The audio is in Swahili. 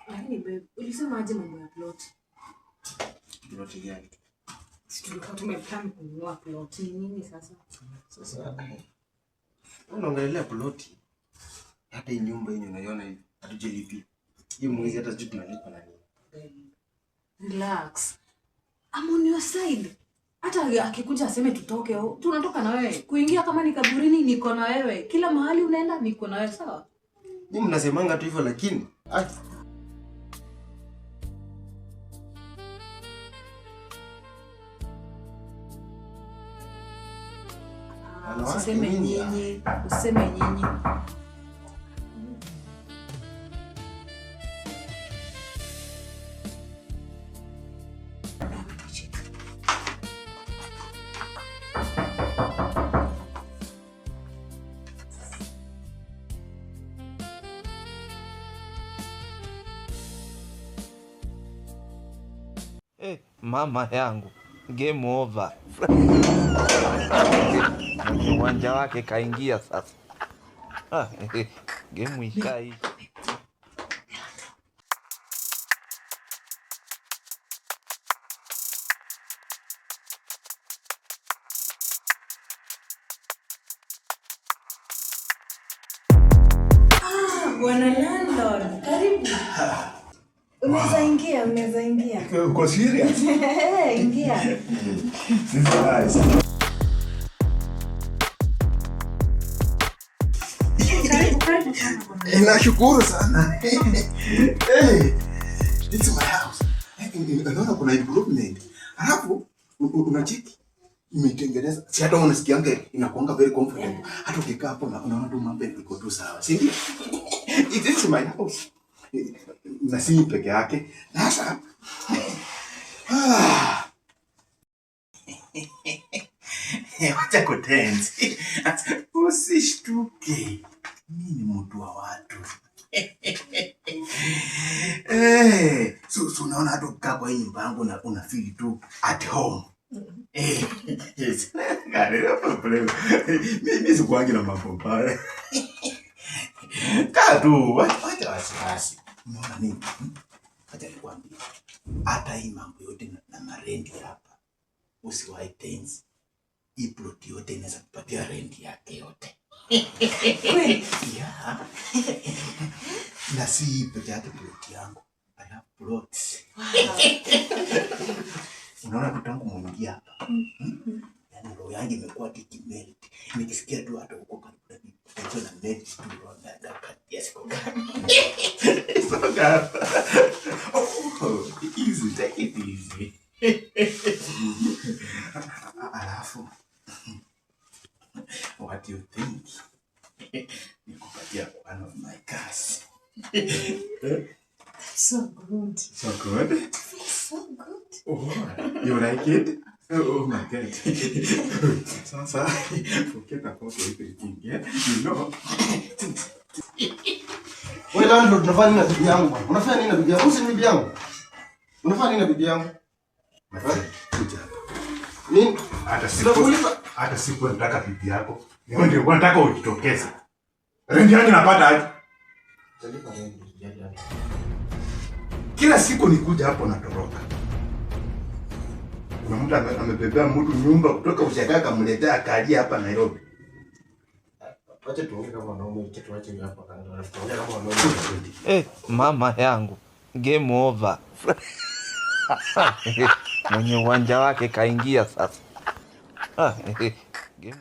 Lakini babe, ulisema aje mambo ya plot? Plot gani? Si tulikuwa tumeplan kununua plot. Ni nini sasa? Sasa unaongelelea plot. Hata hii nyumba yenye unaiona hivi hatujalipia. Hii mwezi hata sijui tunalipa na nini. Babe, relax. I'm on your side. Hata akikuja aseme tutoke, oh, tunatoka na wewe. Kuingia kama ni kaburini, niko na wewe. Kila mahali unaenda, niko na wewe, sawa? Nyinyi mnasemanga tu hivyo lakini ah, wanawake Usiseme nyinyi, ah. nyinyi, usiseme nyinyi. Eh, mama yangu, game over. Mwenye uwanja wake kaingia sasa. Ah, eh, game ishai. Bwana landlord, karibu. Unaweza ingia, unaweza ingia. Uko serious? Eh, ingia. This is nice. Karibu, karibu sana bwana. Nashukuru sana. Hey, it's my house. Naona kuna improvement. Alafu unacheki imetengeneza. Si hata unasikianga inakuanga very comfortable. Hata ukikaa hapo unaona tu mambo iko tu sawa. Si ndio? It is my house. Na si peke yake. Sasa ah. Wacha kutense. Usishtuke. Mimi ni mtu wa watu. Eh, so unaona hata ukikaa kwa hii nyumba yangu una feel tu at home. Eh, yes. Gari no problem. Mimi sikuangi na mambo mbaya. Kaa tu, wacha wasiwasi. Unaona nini? Hmm? Wacha nikwambie. Hata hii mambo yote na marendi hapa. Usiwahi tense. Hii plot yote inaweza kupatia renti yake yote. Kweli? Yeah. Na si hii peke yake plot yangu. I have plots. Unaona tu tangu muingia hapa. Yaani roho yangu imekuwa tu ikimelt. Nikisikia tu hata huko karibu na mimi. Najua na melt tu roho na yes, kwa So good. Oh, easy, take it easy. Alafu, what do you think? Nikupatia one of my cars. So good. So good. It feels so good. Oh, you like it? Oh my God. Sasa, forget about everything, yeah? You know. Wewe landlord, unafanya nini na bibi yangu bwana? Unafanya nini na bibi yangu? Usi ni bibi yangu. Unafanya nini na bibi yangu? My friend, kuja hapa. Nini? Hata siku Sinakuuliza. hata siku nataka bibi yako. Wewe ndio unataka ujitokeze. Rendi yangu napata aje? Utalipa rent, usijali hata. Kila siku nikuja hapo natoroka. Kuna mtu amebebea mtu nyumba kutoka Ushagaa akamletea akalia hapa Nairobi. Wacha tuongee kama wanaume, kitu wache hiyo hapa kando. Alafu tuongee kama wanaume. Eh, mama yangu, game over. Mwenye uwanja wake kaingia sasa. Ah, eh, game